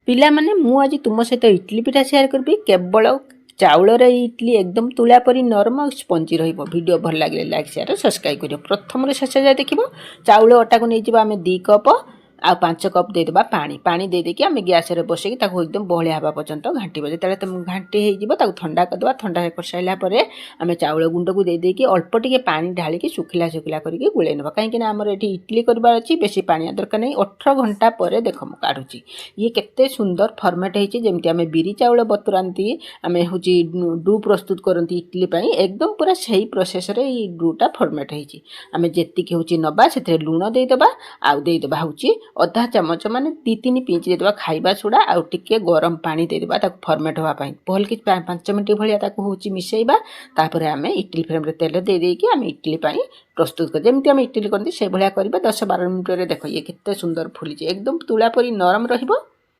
ପିଲାମାନେ, ମୁଁ ଆଜି ତୁମ ସହିତ ଇଟଲି ପିଠା ସେୟାର କରିବି। କେବଳ ଚାଉଳରେ ଏଇ ଇଟଲି ଏକଦମ ତୁଳା ପରି ନରମ ଆଉ ସ୍ପଞ୍ଜି ରହିବ। ଭିଡ଼ିଓ ଭଲ ଲାଗିଲେ ଲାଇକ୍, ସେୟାର, ସବସ୍କ୍ରାଇବ୍ କରିବ। ପ୍ରଥମରୁ ଶେଷ ଯାଏ ଦେଖିବ। ଚାଉଳ ଅଟାକୁ ନେଇଯିବା ଆମେ 2 କପ୍ ଆଉ 5 କପ୍ ଦେଇଦେବା ପାଣି। ପାଣି ଦେଇଦେଇକି ଆମେ ଗ୍ୟାସରେ ବସେଇକି ତାକୁ ଏକଦମ ବହଳିଆ ହେବା ପର୍ଯ୍ୟନ୍ତ ଘାଣ୍ଟିବ। ଯେତେବେଳେ ତମ ଘାଣ୍ଟି ହେଇଯିବ, ତାକୁ ଥଣ୍ଡା କରିଦେବା। ଥଣ୍ଡା କରିସାରିଲା ପରେ ଆମେ ଚାଉଳ ଗୁଣ୍ଡକୁ ଦେଇଦେଇକି ଅଳ୍ପ ଟିକେ ପାଣି ଢାଳିକି ଶୁଖିଲା ଶୁଖିଲା କରିକି ଗୋଳେଇ ନେବା, କାହିଁକିନା ଆମର ଏଠି ଇଟଲି କରିବାର ଅଛି, ବେଶୀ ପାଣିଆ ଦରକାର ନାହିଁ। 18 ଘଣ୍ଟା ପରେ ଦେଖ, ମୁଁ କାଢ଼ୁଛି, ଇଏ କେତେ ସୁନ୍ଦର ଫର୍ମେଟ୍ ହେଇଛି। ଯେମିତି ଆମେ ବିରି ଚାଉଳ ବତୁରାନ୍ତି, ଆମେ ହେଉଛି do ପ୍ରସ୍ତୁତ କରନ୍ତି ଇଟଲି ପାଇଁ, ଏକଦମ ପୁରା ସେଇ ପ୍ରୋସେସରେ ଏଇ ଡୁଟା ଫର୍ମେଟ୍ ହେଇଛି। ଆମେ ଯେତିକି ହେଉଛି ନେବା, ସେଥିରେ ଲୁଣ ଦେଇଦେବା ଆଉ ଦେଇଦେବା ହେଉଛି ଅଧା ଚାମଚ, ମାନେ 2-3 ପିଞ୍ଚ ଦେଇଦେବା ଖାଇବା ସୋଡ଼ା ଆଉ ଟିକେ ଗରମ ପାଣି ଦେଇଦେବା ତାକୁ ଫର୍ମେଟ୍ ହେବା ପାଇଁ। ଭଲକି 5 ମିନିଟ୍ ଭଳିଆ ତାକୁ ହେଉଛି ମିଶାଇବା। ତାପରେ ଆମେ ଇଟଲି ଫ୍ରେମ୍ରେ ତେଲ ଦେଇ ଦେଇକି ଆମେ ଇଟଲି ପାଇଁ ପ୍ରସ୍ତୁତ କରିବା। ଯେମିତି ଆମେ ଇଟଲି କରନ୍ତି, ସେଇଭଳିଆ କରିବା। 10-12 ମିନିଟ୍ରେ ଦେଖ, ଇଏ କେତେ ସୁନ୍ଦର ଫୁଲିଛି, ଏକଦମ ତୁଳା ପରି ନରମ ରହିବ।